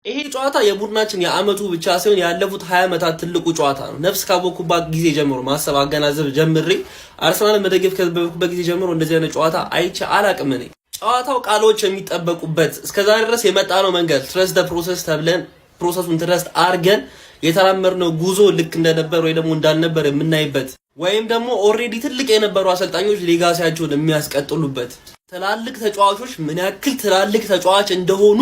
ይሄ ጨዋታ የቡድናችን የአመቱ ብቻ ሳይሆን ያለፉት 20 ዓመታት ትልቁ ጨዋታ ነው። ነፍስ ካወቅኩባት ጊዜ ጀምሮ፣ ማሰብ አገናዘብ ጀምሬ፣ አርሰናልን መደገፍ ከጀመርኩበት ጊዜ ጀምሮ እንደዚህ አይነት ጨዋታ አይቼ አላቅም። እኔ ጨዋታው ቃሎች የሚጠበቁበት፣ እስከዛሬ ድረስ የመጣነው መንገድ trust the process ተብለን process ኡን trust አርገን የተራመድነው ጉዞ ልክ እንደነበር ወይ ደግሞ እንዳልነበር የምናይበት፣ ወይም ደግሞ already ትልቅ የነበሩ አሰልጣኞች legacy ያቸውን የሚያስቀጥሉበት፣ ትላልቅ ተጫዋቾች ምን ያክል ትላልቅ ተጫዋች እንደሆኑ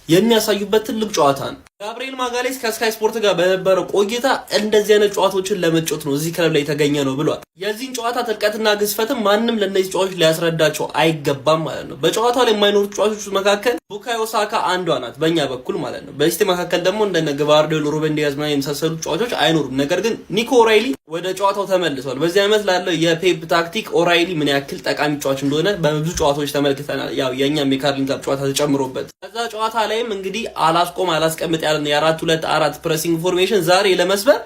የሚያሳዩበት ትልቅ ጨዋታ ነው። ጋብርኤል ማጋሌስ ከስካይ ስፖርት ጋር በነበረው ቆይታ እንደዚህ አይነት ጨዋታዎችን ለመጫወት ነው እዚህ ክለብ ላይ የተገኘነው ብሏል። የዚህን ጨዋታ ጥልቀትና ግዝፈትም ማንም ለእነዚህ ተጫዋቾች ሊያስረዳቸው አይገባም ማለት ነው። በጨዋታው ላይ የማይኖሩ ተጫዋቾች መካከል ቡካዮ ሳካ አንዷ ናት፣ በእኛ በኩል ማለት ነው። በሲቲ መካከል ደግሞ እንደነ ግቫርዲዮል፣ ሩበን ዲያዝ ምናምን የመሳሰሉ ተጫዋቾች አይኖሩም። ነገር ግን ኒኮ ኦራይሊ ወደ ጨዋታው ተመልሷል። በዚህ ዓመት ላለው የፔፕ ታክቲክ ኦራይሊ ምን ያክል ጠቃሚ ተጫዋች እንደሆነ በብዙ ጨዋታዎች ተመልክተናል። ያው የእኛም የካርሊንግ ካፕ ጨዋታ ተጨምሮበት ከዛ ጨዋታ ላይም እንግዲህ አላስቆም አላስቀምጥ ያለን የ4-2-4 pressing formation ዛሬ ለመስበር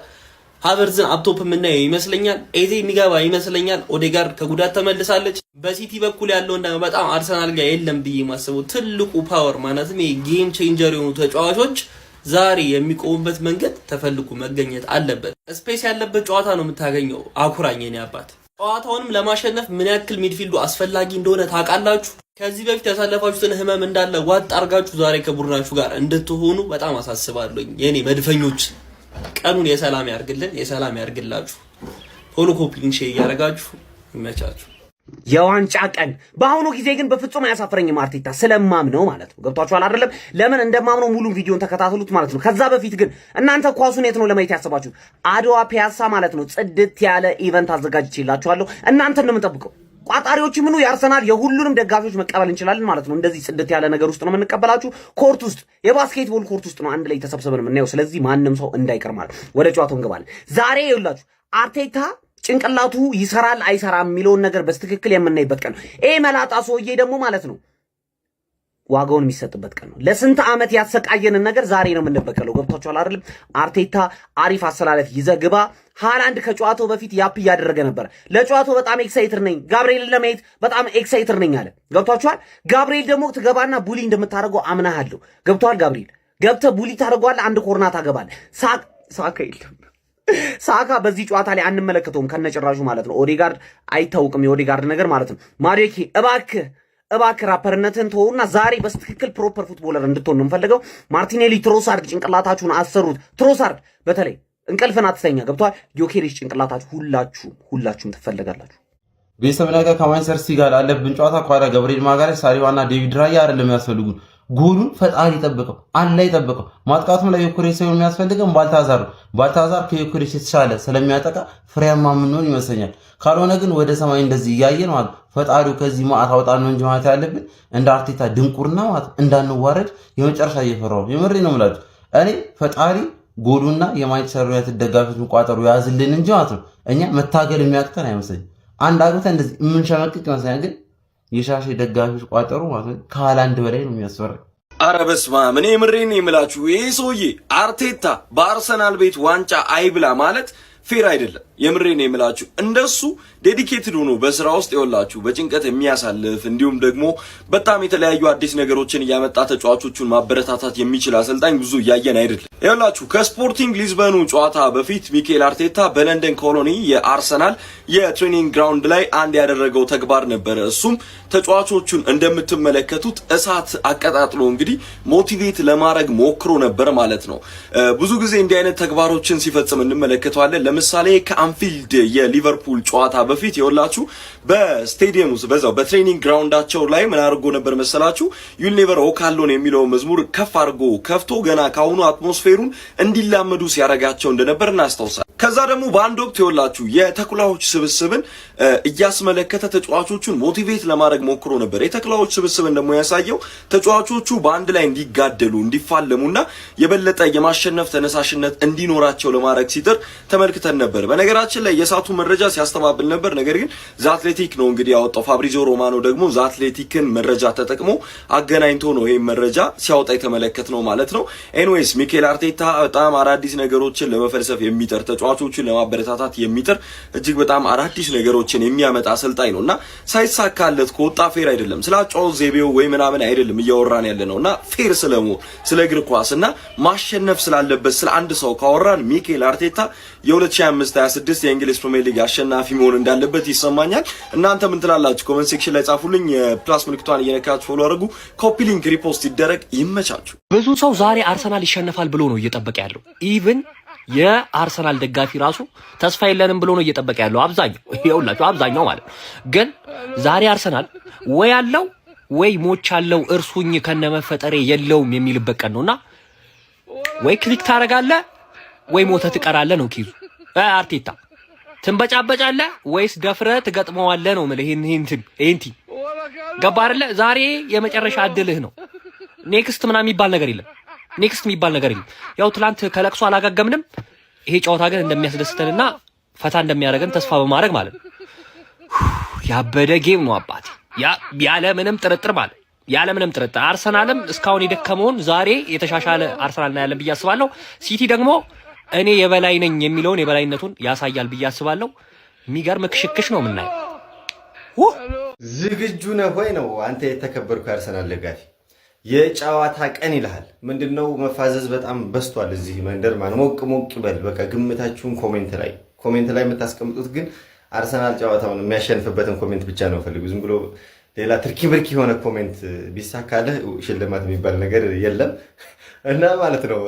ሃቨርዝን up top የምናየው ይመስለኛል። ኤዜ የሚገባ ይመስለኛል። ኦዴጋርድ ከጉዳት ተመልሳለች። በሲቲ በኩል ያለው እንደ በጣም አርሰናል ጋር የለም ብዬ ማስበው ትልቁ power፣ ማለትም game changer የሆኑ ተጫዋቾች ዛሬ የሚቆሙበት መንገድ ተፈልጎ መገኘት አለበት። Space ያለበት ጨዋታ ነው የምታገኘው። አኩራኝ የኔ አባት። ጨዋታውንም ለማሸነፍ ምን ያክል midfield ኡ አስፈላጊ እንደሆነ ታውቃላችሁ። ከዚህ በፊት ያሳለፋችሁትን ህመም እንዳለ ዋጥ አርጋችሁ ዛሬ ከቡድናችሁ ጋር እንድትሆኑ በጣም አሳስባለሁኝ። የኔ መድፈኞች፣ ቀኑን የሰላም ያርግልን፣ የሰላም ያርግላችሁ። ቶሎ copy link share እያደረጋችሁ ይመቻችሁ። የዋንጫ ቀን። በአሁኑ ጊዜ ግን በፍጹም አያሳፍረኝም አርቴታ፣ ስለማምነው ማለት ነው። ገብቷችኋል አይደለም? ለምን እንደማምነው ሙሉ ቪዲዮን ተከታተሉት ማለት ነው። ከዛ በፊት ግን እናንተ ኳሱን የት ነው ለማየት ያሰባችሁት? አድዋ ፒያሳ ማለት ነው። ጽድት ያለ event አዘጋጅቼላችኋለሁ። እናንተን ነው የምንጠብቀው። ቋጣሪዎች ምኑ የአርሰናል የሁሉንም ደጋፊዎች መቀበል እንችላለን ማለት ነው። እንደዚህ ጽድት ያለ ነገር ውስጥ ነው የምንቀበላችሁ። Court ውስጥ፣ የ basketball court ውስጥ ነው አንድ ላይ ተሰብስበን የምናየው። ስለዚህ ማንም ሰው እንዳይቀር ማለት። ወደ ጨዋታው እንገባለን። ዛሬ ይኸውላችሁ አርቴታ ጭንቅላቱ ይሰራል አይሰራም የሚለውን ነገር በትክክል የምናይበት ቀን ነው። ይሄ መላጣ ሰውዬ ደግሞ ማለት ነው ዋጋውን የሚሰጥበት ቀን ነው። ለስንት ዓመት ያሰቃየንን ነገር ዛሬ ነው የምንበቀለው። ገብቷችኋል አይደለም? አርቴታ አሪፍ አሰላለፍ ይዘህ ግባ። ሃላንድ ከጨዋታው በፊት yap እያደረገ ነበር። ለጨዋታው በጣም excited ነኝ፣ ጋብርኤልን ለማየት በጣም excited ነኝ አለ። ገብቷችኋል? ጋብርኤል ደግሞ ትገባና bully እንደምታደርገው አምናሃለሁ። ገብቶሃል? ጋብርኤል ገብተህ bully ታደርገዋለህ። አንድ ኮርና ታገባለህ። ሳካ የለም፣ ሳካ በዚህ ጨዋታ ላይ አንመለከተውም ከነጭራሹ ማለት ነው። ኦዴጋርድ አይታወቅም፣ የኦዴጋርድ ነገር ማለት ነው። ማዱዌኬ፣ እባክህ እባክህ ራፐርነትን ተወውና ዛሬ በትክክል proper footballer እንድትሆን ነው የምፈልገው። ማርቲኔሊ፣ ትሮሳርድ ጭንቅላታችሁን አሰሩት። ትሮሳርድ በተለይ እንቅልፍን አትተኛ። ገብቷል። ዮኬሬሽ ጭንቅላታችሁ፣ ሁላችሁም ሁላችሁም ትፈልጋላችሁ። ቤተሰብ፣ ነገ ከማንቸስተር ሲቲ ጋር ላለብን ጨዋታ ኳራ ገብርኤል ማጋሌስ፣ ሳሊባና ዴቪድ ራያ አይደለም የሚያስፈልጉን። ጎሉን ፈጣሪ ይጠብቀው፣ አላህ ይጠብቀው። ማጥቃቱም ላይ ዮኬሬስ ሳይሆን የሚያስፈልገን ባልታዛር ነው። ባልታዛር ከዮኬሬስ የተሻለ ስለሚያጠቃ ፍሬያማ የምንሆን ይመስለኛል። ካልሆነ ግን ወደ ሰማይ እንደዚህ እያየን ማለት ፈጣሪው ከዚህ ማዕት አውጣን ነው እንጂ ማለት ያለብን፣ እንደ አርቴታ ድንቁርና ማለት እንዳንዋረድ የመጨረሻ እየፈራሁ ነው። የምሬ ነው የምላችሁ። እኔ ፈጣሪ ጎሉና የማንቸስተር ዩናይትድ ደጋፊዎች ቋጠሩ ያዝልን እንጂ ማለት ነው እኛ መታገል የሚያቅተን አይመስለኝም። አንድ አግብተን እንደዚህ የምንሸመቅቅ ይመስለኛል። ግን የሻሼ ደጋፊዎች ቋጠሩ ማለት ነው ከሃላንድ በላይ ነው የሚያስፈራኝ። አረ በስመ አብ! እኔ የምሬን ነው የምላችሁ። ይሄ ሰውዬ አርቴታ በአርሰናል ቤት ዋንጫ አይብላ ማለት fair አይደለም። የምሬን ነው የምላችሁ። እንደሱ dedicated ሆኖ በስራ ውስጥ ይወላችሁ በጭንቀት የሚያሳልፍ፣ እንዲሁም ደግሞ በጣም የተለያዩ አዲስ ነገሮችን እያመጣ ተጫዋቾቹን ማበረታታት የሚችል አሰልጣኝ ብዙ እያየን አይደለም። ይኸውላችሁ ከስፖርቲንግ ሊዝበኑ ጨዋታ በፊት ሚኬል አርቴታ በለንደን ኮሎኒ የአርሰናል የ training ground ላይ አንድ ያደረገው ተግባር ነበረ። እሱም ተጫዋቾቹን እንደምትመለከቱት እሳት አቀጣጥሎ እንግዲህ motivate ለማድረግ ሞክሮ ነበር ማለት ነው። ብዙ ጊዜ እንዲህ አይነት ተግባሮችን ሲፈጽም እንመለከተዋለን። ለምሳሌ ከአንፊልድ የሊቨርፑል ጨዋታ በፊት የወላችሁ በስቴዲየም ውስጥ በዛው በ training ground ኣቸው ላይ ምን አድርጎ ነበር መሰላችሁ? "You'll Never Walk Alone" የሚለው መዝሙር ከፍ አድርጎ ከፍቶ ገና ካሁኑ atmosphere ኡን እንዲላመዱ ሲያደርጋቸው እንደነበር እናስታውሳለን። ከዛ ደግሞ በአንድ ወቅት ይወላችሁ የተኩላዎች ስብስብን እያስመለከተ ተጫዋቾቹን motivate ለማድረግ ሞክሮ ነበር። የተኩላዎች ስብስብን ደግሞ ያሳየው ተጫዋቾቹ በአንድ ላይ እንዲጋደሉ፣ እንዲፋለሙና የበለጠ የማሸነፍ ተነሳሽነት እንዲኖራቸው ለማድረግ ሲጥር ተመልክተን ነበር። በነገራችን ላይ የሳቱ መረጃ ሲያስተባብል ነበር። ነገር ግን ዘ አትሌቲክ ነው እንግዲህ ያወጣው። ፋብሪዚዮ ሮማኖ ደግሞ ዘ አትሌቲክን መረጃ ተጠቅሞ አገናኝቶ ነው ይሄን መረጃ ሲያወጣ የተመለከትነው ማለት ነው። Anyways ሚኬል አርቴታ በጣም አዳዲስ ነገሮችን ለመፈልሰፍ የሚጥር ተጫዋች ተጫዋቾችን ለማበረታታት የሚጥር፣ እጅግ በጣም አዳዲስ ነገሮችን የሚያመጣ አሰልጣኝ ነው እና ሳይሳካለት ከወጣ fair አይደለም። ስለ አጨዋወት ዘይቤው ወይ ምናምን አይደለም እያወራን ያለ ነው እና fair ስለመሆን፣ ስለ እግር ኳስ እና ማሸነፍ ስላለበት ስለ አንድ ሰው ካወራን ሚኬል አርቴታ የ2025/26 የእንግሊዝ ፕሪሚየር ሊግ አሸናፊ መሆን እንዳለበት ይሰማኛል። እናንተ ምን ትላላችሁ? Comment section ላይ ጻፉልኝ። የ plus ምልክቷን እየነካችሁ follow አድርጉ። Copy link፣ repost ይደረግ። ይመቻችሁ። ብዙ ሰው ዛሬ አርሰናል ይሸነፋል ብሎ ነው እየጠበቀ ያለው። Even የአርሰናል ደጋፊ ራሱ ተስፋ የለንም ብሎ ነው እየጠበቀ ያለው። አብዛኛው ይኸውላችሁ፣ አብዛኛው ማለት ነው። ግን ዛሬ አርሰናል ወይ አለው ወይ ሞቻለው እርሱኝ ከነመፈጠሬ የለውም የሚልበት ቀን ነውና ወይ click ታደርጋለህ ወይ ሞተህ ትቀራለህ ነው case ኡ። አርቴታ ትንበጫበጫለህ ወይስ ደፍረህ ትገጥመዋለህ ነው የምልህ። ይሄን team ገባ አይደለ? ዛሬ የመጨረሻ እድልህ ነው። Next ምናምን የሚባል ነገር የለም። Next የሚባል ነገር የለም። ያው ትላንት ከለቅሶ አላጋገምንም። ይሄ ጨዋታ ግን እንደሚያስደስተንና ፈታ እንደሚያደርገን ተስፋ በማድረግ ማለት ነው። ያበደ game ነው አባቴ፣ ያለ ምንም ጥርጥር ማለት፣ ያለ ምንም ጥርጥር አርሰናልም እስካሁን የደከመውን ዛሬ የተሻሻለ አርሰናል እናያለን ብዬ አስባለሁ። ሲቲ ደግሞ እኔ የበላይ ነኝ የሚለውን የበላይነቱን ያሳያል ብዬ አስባለሁ። የሚገርም ክሽክሽ ነው የምናየው። ዝግጁ ነህ ወይ ነው አንተ የተከበርኩ የአርሰናል ደጋፊ። የጨዋታ ቀን ይልሃል። ምንድነው መፋዘዝ በጣም በዝቷል እዚህ መንደር ማለት ሞቅ ሞቅ ይበል። በቃ ግምታችሁን comment ላይ የምታስቀምጡት ግን አርሰናል ጨዋታውን የሚያሸንፍበትን comment ብቻ ነው ፈልጉ። ዝም ብሎ ሌላ ትርኪ ብርኪ የሆነ comment ቢሳካልህ ሽልማት የሚባል ነገር የለም እና ማለት ነው።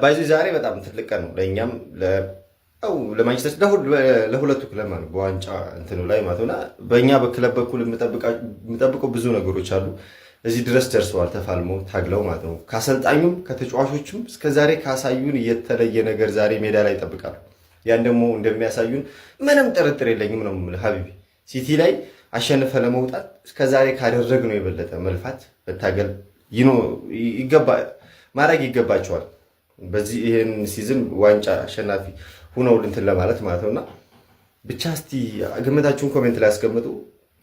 By the way ዛሬ በጣም ትልቅ ቀን ነው ለእኛም፣ ለማንቸስተር፣ ለሁለቱ ክለብ ማለት በዋንጫ እንትኑ ላይ ማለት ነው። በእኛ በክለብ በኩል የምጠብቀው ብዙ ነገሮች አሉ። እዚህ ድረስ ደርሰዋል፣ ተፋልመው ታግለው ማለት ነው። ከአሰልጣኙም ከተጫዋቾቹም እስከዛሬ ካሳዩን የተለየ ነገር ዛሬ ሜዳ ላይ ይጠብቃሉ። ያን ደግሞ እንደሚያሳዩን ምንም ጥርጥር የለኝም ነው የምልህ ሀቢቢ። ሲቲ ላይ አሸንፈ ለመውጣት እስከዛሬ ካደረግነው የበለጠ መልፋት፣ መታገል ማድረግ ይገባቸዋል። በዚህ ይህን season ዋንጫ አሸናፊ ሁነው እንትን ለማለት ማለት ነው። እና ብቻ እስቲ ግምታችሁን comment ላይ አስቀምጡ።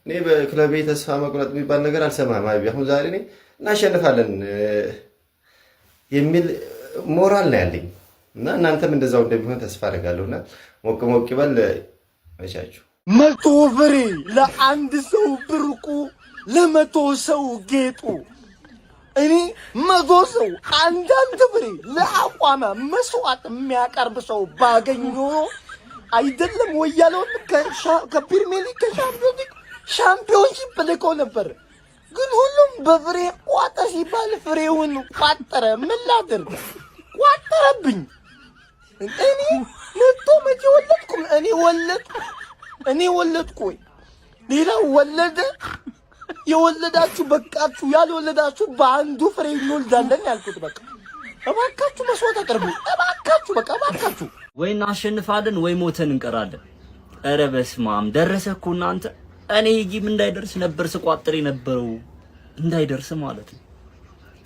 እኔ በክለቤ ተስፋ መቁረጥ የሚባል ነገር አልሰማህም። ሀቢቢ፣ አሁን ዛሬ እኔ እናሸንፋለን የሚል ሞራል ነው ያለኝ እና እናንተም እንደዛው እንደሚሆን ተስፋ አደርጋለሁ። እና ሞቅ ሞቅ ይበል መቻችሁ። 100 ፍሬ ለአንድ ሰው ብርቁ፣ ለ100 ሰው ጌጡ። እኔ 100 ሰው አንዳንድ ፍሬ ለአቋመ መስዋዕት የሚያቀርብ ሰው ባገኝ ኖሮ አይደለም ወያለውን ከፕሪሚየር ሊግ ከሻምፒዮን ሊግ ሻምፒዮንሺፕ ልከው ነበር። ግን ሁሉም በፍሬ ቋጠ ሲባል ፍሬውን ቋጠረ። ምን ላድርግ? ቋጠረብኝ። እኔ 100 መቼ ወለድኩ? እኔ ወለድኩ፣ እኔ ወለድኩ ወይ ሌላው ወለደ? የወለዳችሁ በቃችሁ፣ ያልወለዳችሁ በአንዱ ፍሬ እንወልዳለን ያልኩት። በቃ እባካችሁ መስዋዕት አቅርቡ። እባካችሁ፣ በቃ እባካችሁ። ወይ እናሸንፋለን ወይ ሞተን እንቀራለን። ኧረ በስመ አብ ደረሰ እኮ እናንተ። እኔ game እንዳይደርስ ነበር ስቋጥር የነበረው፣ እንዳይደርስ ማለት ነው።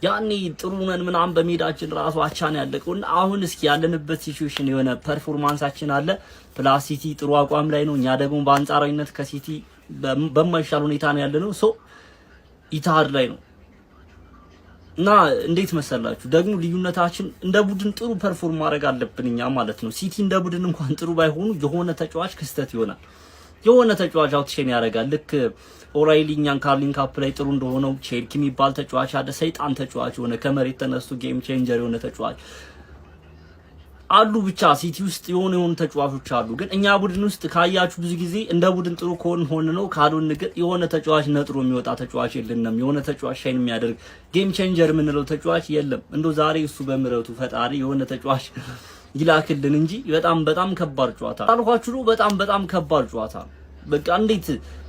ያኔ ጥሩ ነን ምናምን በሜዳችን ራሱ አቻን ያለቀውና አሁን እስኪ ያለንበት situation የሆነ performance ኣችን አለ፣ plus ሲቲ ጥሩ አቋም ላይ ነው። እኛ ደግሞ በአንጻራዊነት ከሲቲ በማይሻል ሁኔታ ነው ያለነው። So ኢትሃድ ላይ ነው እና እንዴት መሰላችሁ ደግሞ ልዩነታችን እንደ ቡድን ጥሩ perform ማድረግ አለብን እኛ ማለት ነው። ሲቲ እንደ ቡድን እንኳን ጥሩ ባይሆኑ የሆነ ተጫዋች ክስተት ይሆናል። የሆነ ተጫዋች outshine ያደርጋል። ልክ ኦራይሊ እኛን ካርሊንግ ካፕ ላይ ጥሩ እንደሆነው ቼርኪ የሚባል ተጫዋች አለ። ሰይጣን ተጫዋች የሆነ፣ ከመሬት ተነስቶ game changer የሆነ ተጫዋች አሉ። ብቻ ሲቲ ውስጥ የሆኑ የሆኑ ተጫዋቾች አሉ። ግን እኛ ቡድን ውስጥ ካያችሁ ብዙ ጊዜ እንደ ቡድን ጥሩ ከሆን ሆን ነው፣ ካልሆን ግን የሆነ ተጫዋች ነጥሮ የሚወጣ ተጫዋች የለንም። የሆነ ተጫዋች shine የሚያደርግ game changer የምንለው ተጫዋች የለም። እንደው ዛሬ እሱ በምሕረቱ ፈጣሪ የሆነ ተጫዋች ይላክልን እንጂ በጣም በጣም ከባድ ጨዋታ አልኳችሁ ነው። በጣም በጣም ከባድ ጨዋታ ነው። በቃ እንዴት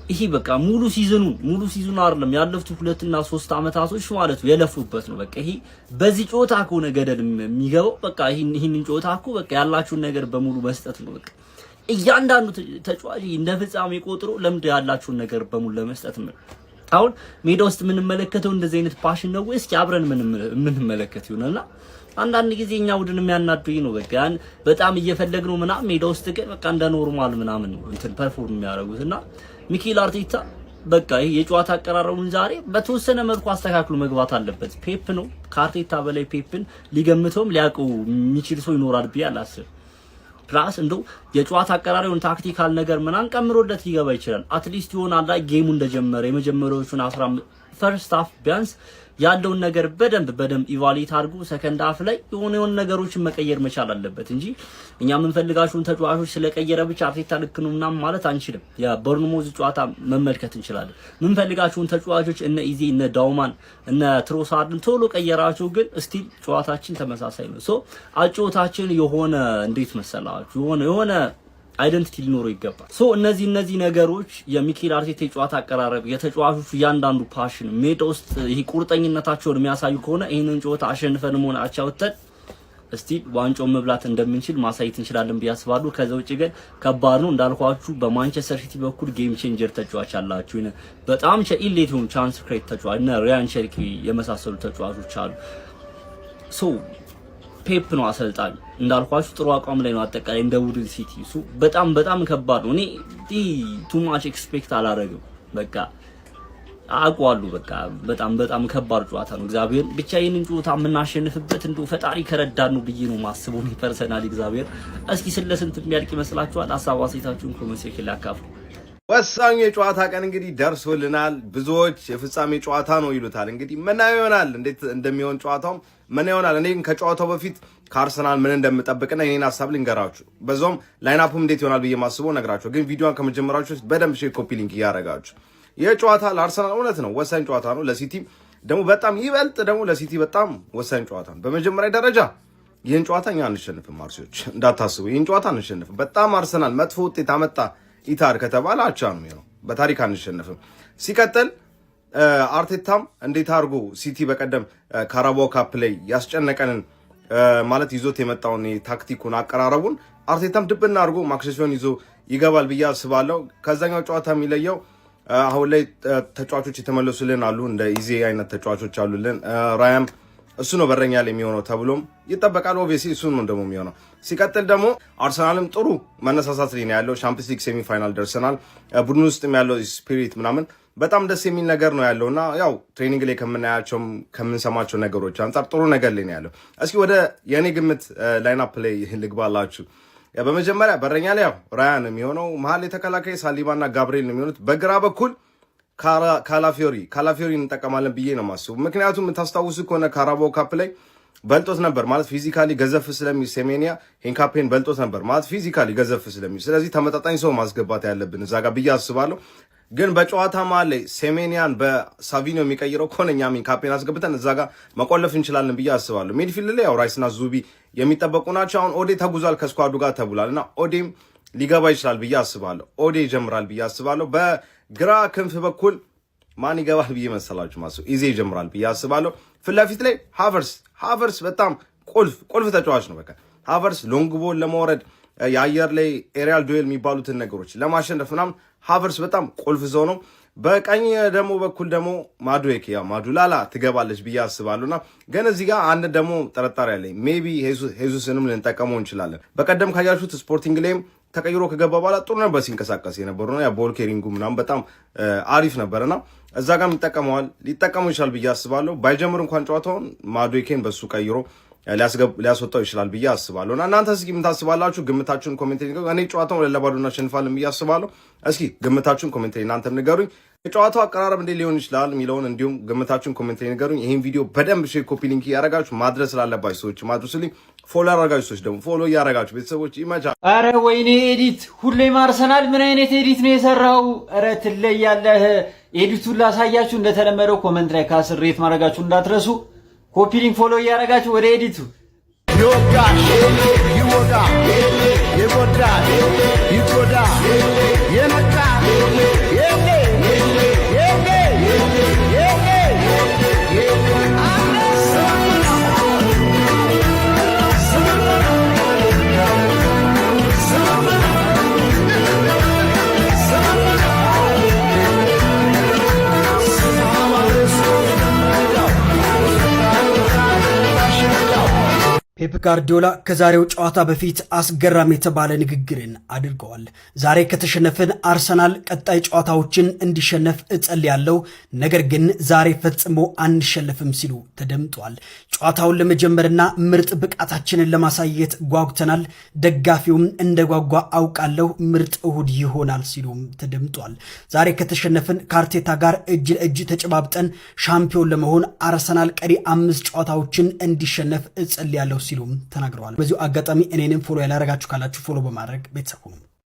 ይሄ በቃ ሙሉ season ኑ፣ ሙሉ season ኑ አይደለም፣ ያለፉት 2 እና 3 አመታቶች ማለት ነው የለፉበት ነው። በቃ ይሄ በዚህ ጨዋታ ከሆነ ገደል የሚገባው በቃ ይሄንን ጨዋታ እኮ በቃ ያላችሁን ነገር በሙሉ መስጠት ነው። በቃ እያንዳንዱ ተጫዋች እንደ ፍጻሜ ቆጥሮ ለምድ ያላችሁን ነገር በሙሉ ለመስጠት ነው። አሁን ሜዳ ውስጥ የምንመለከተው እንደዚህ አይነት passion ነው ወይ? እስኪ አብረን የምንመለከት ይሆናልና አንዳንድ ጊዜ እኛ ቡድን የሚያናዱኝ ነው። በቃ ያን በጣም እየፈለግነው ምናምን ሜዳ ውስጥ ግን በቃ እንደ normal ምናምን ነው እንትን perform የሚያደርጉት። እና ሚኬል አርቴታ በቃ ይሄ የጨዋታ አቀራረቡን ዛሬ በተወሰነ መልኩ አስተካክሎ መግባት አለበት። ፔፕ ነው፣ ከአርቴታ በላይ ፔፕን ሊገምተውም ሊያውቀው የሚችል ሰው ይኖራል ብዬ አላስብም። Plus እንደው የጨዋታ አቀራሪውን tactical ነገር ምናምን ቀምሮለት ሊገባ ይችላል። At least ይሆናል game ኡ እንደጀመረ የመጀመሪያዎቹን 15 first half ቢያንስ ያለውን ነገር በደንብ በደንብ evaluate አድርጎ second half ላይ የሆነ የሆነ ነገሮችን መቀየር መቻል አለበት እንጂ እኛ የምንፈልጋቸውን ተጫዋቾች ስለቀየረ ብቻ አርቴታ ልክ ነው ምናምን ማለት አንችልም። የቦርንሞዝ ጨዋታ መመልከት እንችላለን። የምንፈልጋቸውን ተጫዋቾች እነ ኢዜ፣ እነ ዳውማን፣ እነ ትሮሳርድን ቶሎ ቀየራቸው፣ ግን still ጨዋታችን ተመሳሳይ ነው። So አጨዋወታችን የሆነ እንዴት መሰላችሁ የሆነ የሆነ identity ሊኖረው ይገባል። So እነዚህ ነገሮች የሚኬል አርቴታ የጨዋታ አቀራረብ፣ የተጫዋቾቹ እያንዳንዱ passion ሜዳ ውስጥ ይሄ ቁርጠኝነታቸውን የሚያሳዩ ከሆነ ይህንን ጨዋታ አሸንፈንም ሆነ አቻ ወጥተን still ዋንጫውን መብላት እንደምንችል ማሳየት እንችላለን ብዬ አስባለሁ። ከዛ ውጭ ግን ከባድ ነው እንዳልኳችሁ። በማንቸስተር ሲቲ በኩል game changer ተጫዋች አላችሁ። በጣም elite የሆኑ chance create ተጫዋች እነ ሪያን ቸርኪ የመሳሰሉ ተጫዋቾች አሉ። So ፔፕ ነው አሰልጣኝ፣ እንዳልኳችሁ ጥሩ አቋም ላይ ነው። አጠቃላይ እንደ ቡድን ሲቲ እሱ በጣም በጣም ከባድ ነው። እኔ too much expect አላረግም። በቃ አውቀዋለሁ። በቃ በጣም በጣም ከባድ ጨዋታ ነው። እግዚአብሔር ብቻ ይህንን ጨዋታ የምናሸንፍበት እንደው ፈጣሪ ከረዳን ነው ብዬ ነው ማስበው personally። እግዚአብሔር እስኪ ስለ ስንት የሚያልቅ ይመስላችኋል? ሀሳብ አስተያየታችሁን comment section ላይ አካፍሉ። ወሳኙ የጨዋታ ቀን እንግዲህ ደርሶልናል። ብዙዎች የፍጻሜ ጨዋታ ነው ይሉታል። እንግዲህ ምናየው ይሆናል እንዴት እንደሚሆን ጨዋታውም ምን ይሆናል። እኔ ግን ከጨዋታው በፊት ከአርሰናል ምን እንደምጠብቅና የኔን ሀሳብ ልንገራችሁ። በዛውም lineup ኡም እንዴት ይሆናል ብዬ ማስበው ነግራችሁ። ግን ቪዲዮን ከመጀመራችሁ በደንብ share፣ copy link እያደረጋችሁ። ይህ ጨዋታ ለአርሰናል እውነት ነው ወሳኝ ጨዋታ ነው። ለሲቲ ደግሞ በጣም ይበልጥ ደግሞ ለሲቲ በጣም ወሳኝ ጨዋታ ነው። በመጀመሪያ ደረጃ ይህን ጨዋታ እኛ አንሸንፍም። አርሲዎች እንዳታስቡ፣ ይህን ጨዋታ አንሸንፍም። በጣም አርሰናል መጥፎ ውጤት አመጣ ኢታር ከተባለ አቻ ነው የሚሆነው። በታሪክ አንሸንፍም። ሲቀጥል አርቴታም እንዴት አድርጎ ሲቲ በቀደም ካራባኦ ካፕ ላይ ያስጨነቀንን ማለት ይዞት የመጣውን ታክቲኩን አቀራረቡን አርቴታም ድብና አድርጎ ማክሸፊያውን ይዞ ይገባል ብዬ አስባለሁ። ከዛኛው ጨዋታ የሚለየው አሁን ላይ ተጫዋቾች የተመለሱልን አሉ። እንደ ኢዜ አይነት ተጫዋቾች አሉልን። ራያም እሱ ነው በረኛ ላይ የሚሆነው ተብሎም ይጠበቃል። Obviously እሱ ነው ደግሞ የሚሆነው። ሲቀጥል ደግሞ አርሰናልም ጥሩ መነሳሳት ላይ ነው ያለው። ሻምፒዮንስ ሊግ semi final ደርሰናል። ቡድን ውስጥም ያለው spirit ምናምን በጣም ደስ የሚል ነገር ነው ያለው እና ያው training ላይ ከምናያቸውም ከምንሰማቸው ነገሮች አንጻር ጥሩ ነገር ላይ ነው ያለው። እስኪ ወደ የእኔ ግምት lineup ላይ ልግባላችሁ። በመጀመሪያ በረኛ ላይ ያው ራያን የሚሆነው፣ መሀል የተከላካይ ሳሊባና ጋብርኤል ነው የሚሆኑት። በግራ በኩል ካላፊዮሪ ካላፊዮሪ እንጠቀማለን ብዬ ነው የማስበው። ምክንያቱም የምታስታውሱ ከሆነ ካራባኦ ካፕ ላይ በልጦት ነበር ማለት physically ገዘፍ ስለሚል፣ ሴሜኒያ ሂንካፔን በልጦት ነበር ማለት physically ገዘፍ ስለሚል፣ ስለዚህ ተመጣጣኝ ሰው ማስገባት ያለብን እዛ ጋር ብዬ አስባለሁ። ግን በጨዋታ መሀል ላይ ሴሜኒያን በሳቪኒዮ የሚቀይረው ከሆነ እኛም ሂንካፔን አስገብተን እዛ ጋር መቆለፍ እንችላለን ብዬ አስባለሁ። Midfield ላይ ያው ራይስና ዙቢ የሚጠበቁ ናቸው። አሁን ኦዴ ተጉዟል ከ squad ኡ ጋር ተብሏል እና ኦዴም ሊገባ ይችላል ብዬ አስባለሁ። ኦዴ ይጀምራል ብዬ አስባለሁ። በግራ ክንፍ በኩል ማን ይገባል ብዬ መሰላችሁ? ማስበው ኢዜ ይጀምራል ብዬ አስባለሁ። ፊት ለፊት ላይ ሃቨርስ፣ ሃቨርስ በጣም ቁልፍ ቁልፍ ተጫዋች ነው። በቃ ሃቨርስ long ball ለማውረድ፣ የአየር ላይ aerial duel የሚባሉትን ነገሮች ለማሸነፍ ምናምን ሃቨርስ በጣም ቁልፍ ሰው ነው። በቀኝ ደግሞ በኩል ደግሞ ማዱዌክ ያው ማዱላላ ትገባለች ብዬ አስባለሁና ግን እዚህ ጋር አንድ ደግሞ ጥርጣሬ አለኝ። Maybe ሄሱስንም ልንጠቀመው እንችላለን። በቀደም ካያችሁት ስፖርቲንግ ላይም ተቀይሮ ከገባ በኋላ ጥሩ ነበር ሲንቀሳቀስ የነበሩ ነው። ያ ball carrying ኡ ምናምን በጣም አሪፍ ነበርና እዛ ጋርም ይጠቀመዋል ሊጠቀመው ይችላል ብዬ አስባለሁ። ባይጀምር እንኳን ጨዋታውን ማዱዌኬን በሱ ቀይሮ ሊያስወጣው ይችላል ብዬ አስባለሁ። እና እናንተ እስኪ ምን ታስባላችሁ? ግምታችሁን comment። እኔ ጨዋታውን 2-0 እናሸንፋለን ብዬ አስባለሁ። እስኪ ግምታችሁን comment እናንተም ንገሩኝ። የጨዋታው አቀራረብ እንዴት ሊሆን ይችላል የሚለውን እንዲሁም ግምታችሁን comment ንገሩኝ። ይህን ቪዲዮ በደንብ share፣ copy link እያረጋችሁ ማድረስ ላለባችሁ ሰዎች ማድረሱልኝ። Follow ያላረጋችሁ ሰዎች ደግሞ follow እያረጋችሁ ቤተሰቦች ይመቻል። አረ ወይኔ edit! ሁሌም አርሰናል። ምን አይነት edit ነው የሰራው? ኧረ ትለያለህ። Edit ኡን ላሳያችሁ። እንደተለመደው comment ላይ ከአስር rate ማድረጋችሁ እንዳትረሱ። Copy link follow እያደረጋችሁ ወደ edit ኡ። ይወጋል ይወጋ፣ ይጎዳል ይጎዳ፣ የነቃ የኔ የኔ የኔ። ፔፕ ጋርዲዮላ ከዛሬው ጨዋታ በፊት አስገራሚ የተባለ ንግግርን አድርገዋል። ዛሬ ከተሸነፍን አርሰናል ቀጣይ ጨዋታዎችን እንዲሸነፍ እጸልያለሁ፣ ነገር ግን ዛሬ ፈጽሞ አንሸነፍም ሲሉ ተደምጧል። ጨዋታውን ለመጀመርና ምርጥ ብቃታችንን ለማሳየት ጓጉተናል፣ ደጋፊውም እንደጓጓ አውቃለሁ፣ ምርጥ እሁድ ይሆናል ሲሉም ተደምጧል። ዛሬ ከተሸነፍን ከአርቴታ ጋር እጅ ለእጅ ተጨባብጠን ሻምፒዮን ለመሆን አርሰናል ቀሪ አምስት ጨዋታዎችን እንዲሸነፍ እጸልያለሁ ሲሉም ተናግረዋል። በዚሁ አጋጣሚ እኔንም follow ያላረጋችሁ ካላችሁ follow በማድረግ ቤተሰብ ሁኑ።